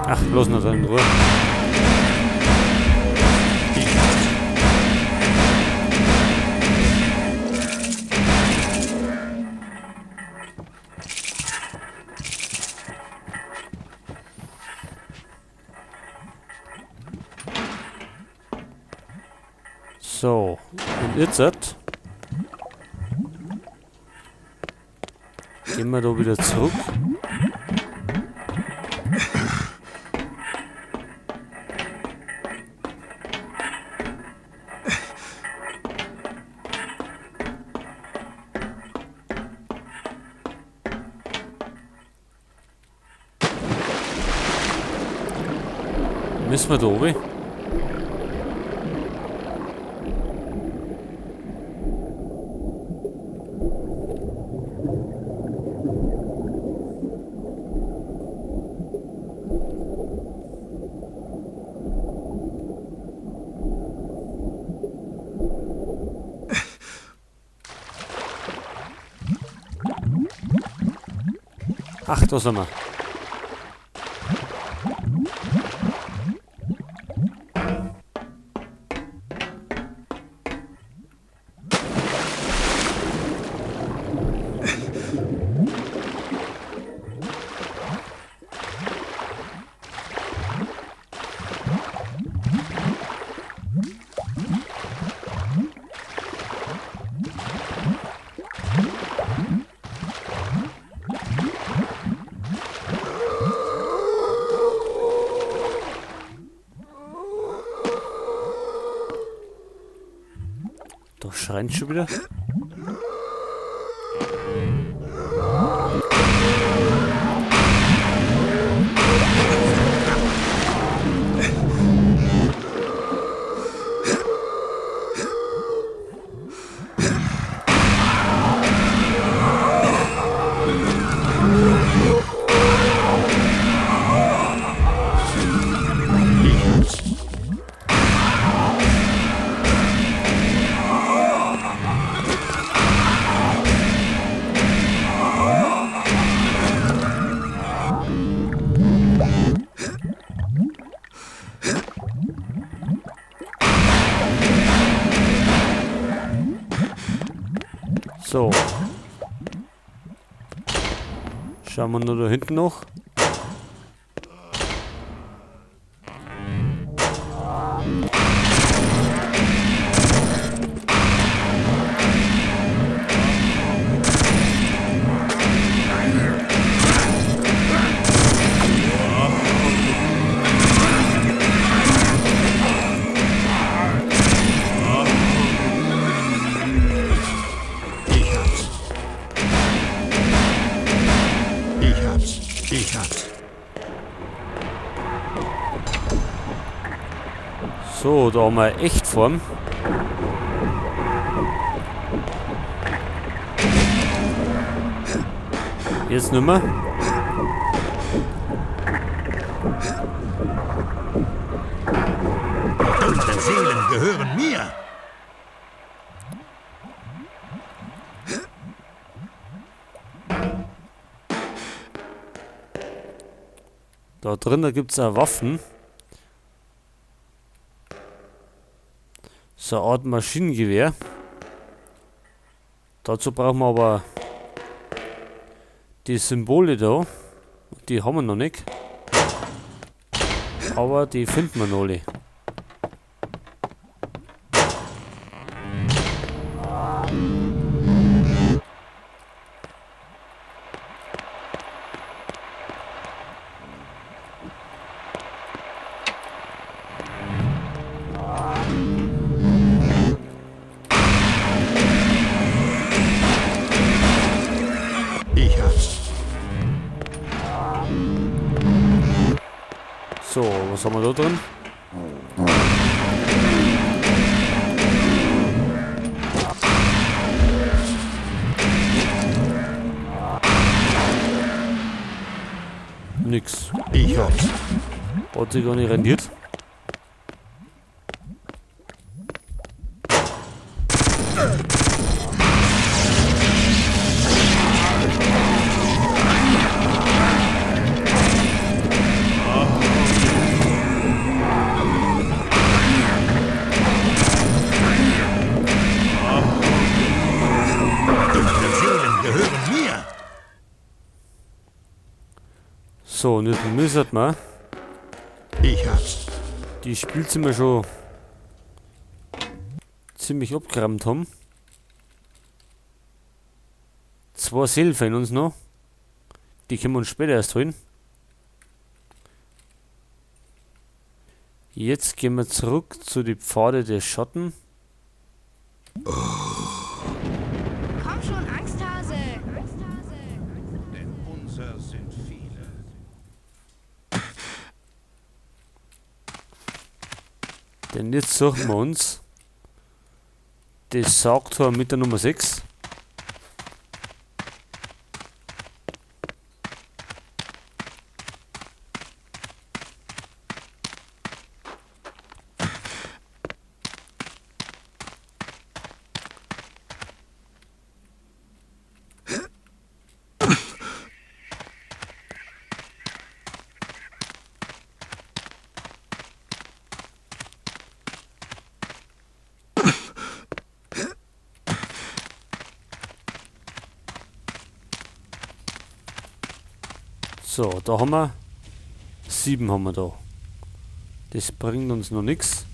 Ach, lass ihn da in Ruhe. Ich hab's. So, und jetzt gehen wir da wieder zurück. Müssen wir da oben? Ach, da sind wir. Da schreien schon wieder. Ich hab's. So. Schauen wir nur da hinten noch. Ich hab's. Ich hab's. Ich hab's. So, da haben wir Echtform. Jetzt nicht mehr. Dunkle Seelen gehören mir. Da drin, da gibt's auch Waffen. So eine Art Maschinengewehr. Dazu brauchen wir aber die Symbole da. Die haben wir noch nicht. Aber die finden wir noch alle. Ich hab's. So, was haben wir da drin? Nix. Ich hab's. Hat sich gar nicht rendiert. So, und jetzt müssen wir Ich hab's. Die Spielzimmer schon ziemlich abgeräumt haben. 2 Seelen fehlen uns noch. Die können wir uns später erst holen. Jetzt gehen wir zurück zu den Pfade der Schatten. Oh. Komm schon, Angsthase! Denn unser sind viele. Denn jetzt suchen wir uns das Saugtor mit der Nummer 6. So, da haben wir 7 haben wir da. Das bringt uns noch nix.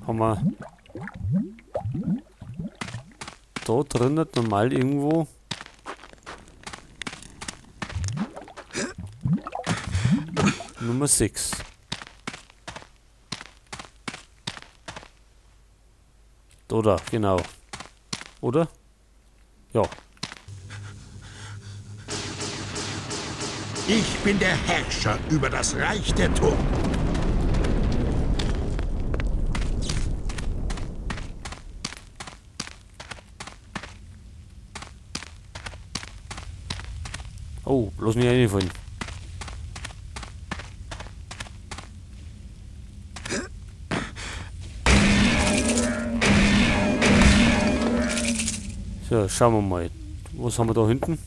Haben wir da drin nicht normal irgendwo Nummer 6. Da, da, genau. Oder? Ja. Ich bin der Herrscher über das Reich der Toten. Oh, bloß nicht reinfallen. So, schauen wir mal. Was haben wir da hinten?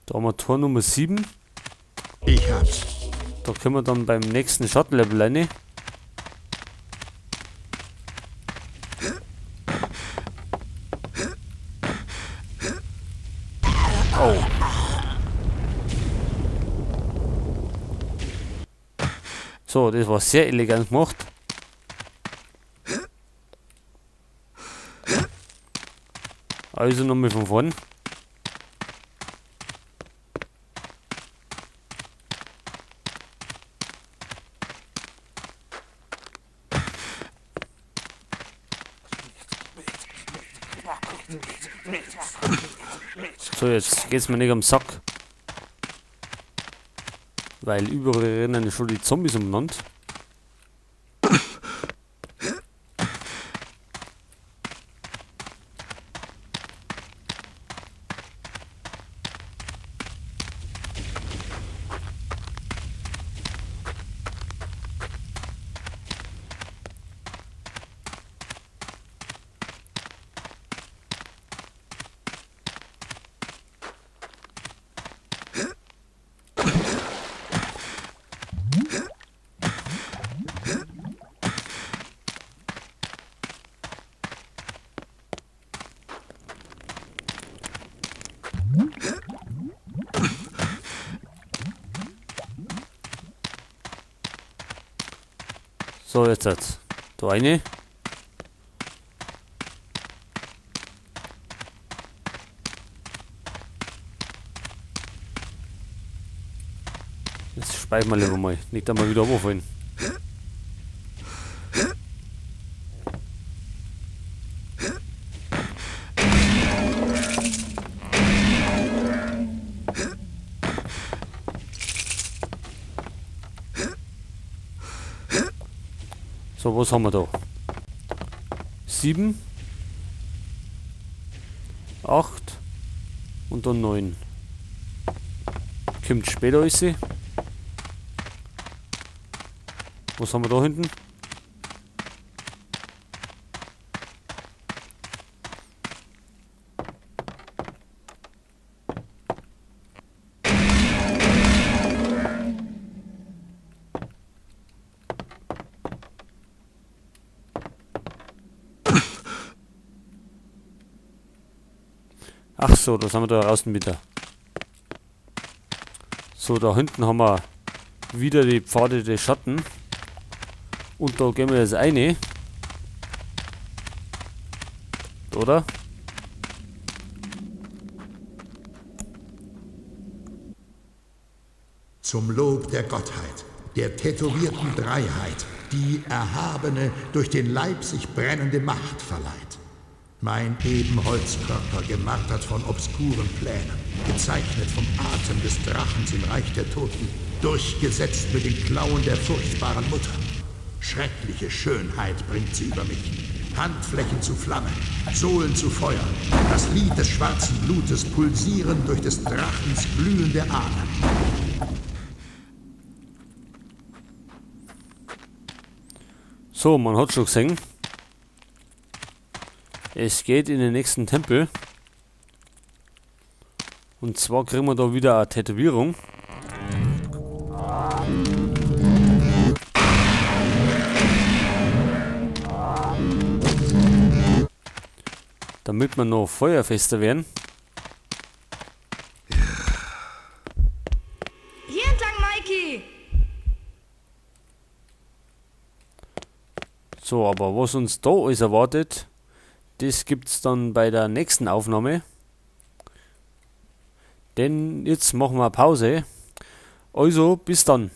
Da haben wir Tor Nummer 7. Ich hab's. Da können wir dann beim nächsten Schattenlevel rein. Oh. So, das war sehr elegant gemacht. Also nochmal von vorn. So, jetzt geht's mir nicht am Sack. Weil überall rennen schon die Zombies umeinander. So, jetzt hat's. Da eine. Jetzt speichern wir lieber mal. Nicht einmal wieder runterfallen. So, was haben wir da? 7, 8 und dann 9. Kommt später alles. Was haben wir da hinten? Ach so, da sind wir da draußen wieder. So, da hinten haben wir wieder die Pfade des Schatten. Und da gehen wir jetzt rein. Oder? Zum Lob der Gottheit, der tätowierten Dreiheit, die erhabene, durch den Leib sich brennende Macht verleiht. Mein Ebenholzkörper, gemartert von obskuren Plänen, gezeichnet vom Atem des Drachens im Reich der Toten, durchgesetzt mit den Klauen der furchtbaren Mutter. Schreckliche Schönheit bringt sie über mich. Handflächen zu Flammen, Sohlen zu Feuer, das Lied des schwarzen Blutes pulsieren durch des Drachens glühende Adern. So, man hat schon gesehen. Es geht in den nächsten Tempel. Und zwar kriegen wir da wieder eine Tätowierung. Damit wir noch feuerfester werden. Hier entlang, Mikey! So, aber was uns da alles erwartet, das gibt's dann bei der nächsten Aufnahme. Denn jetzt machen wir Pause. Also, bis dann.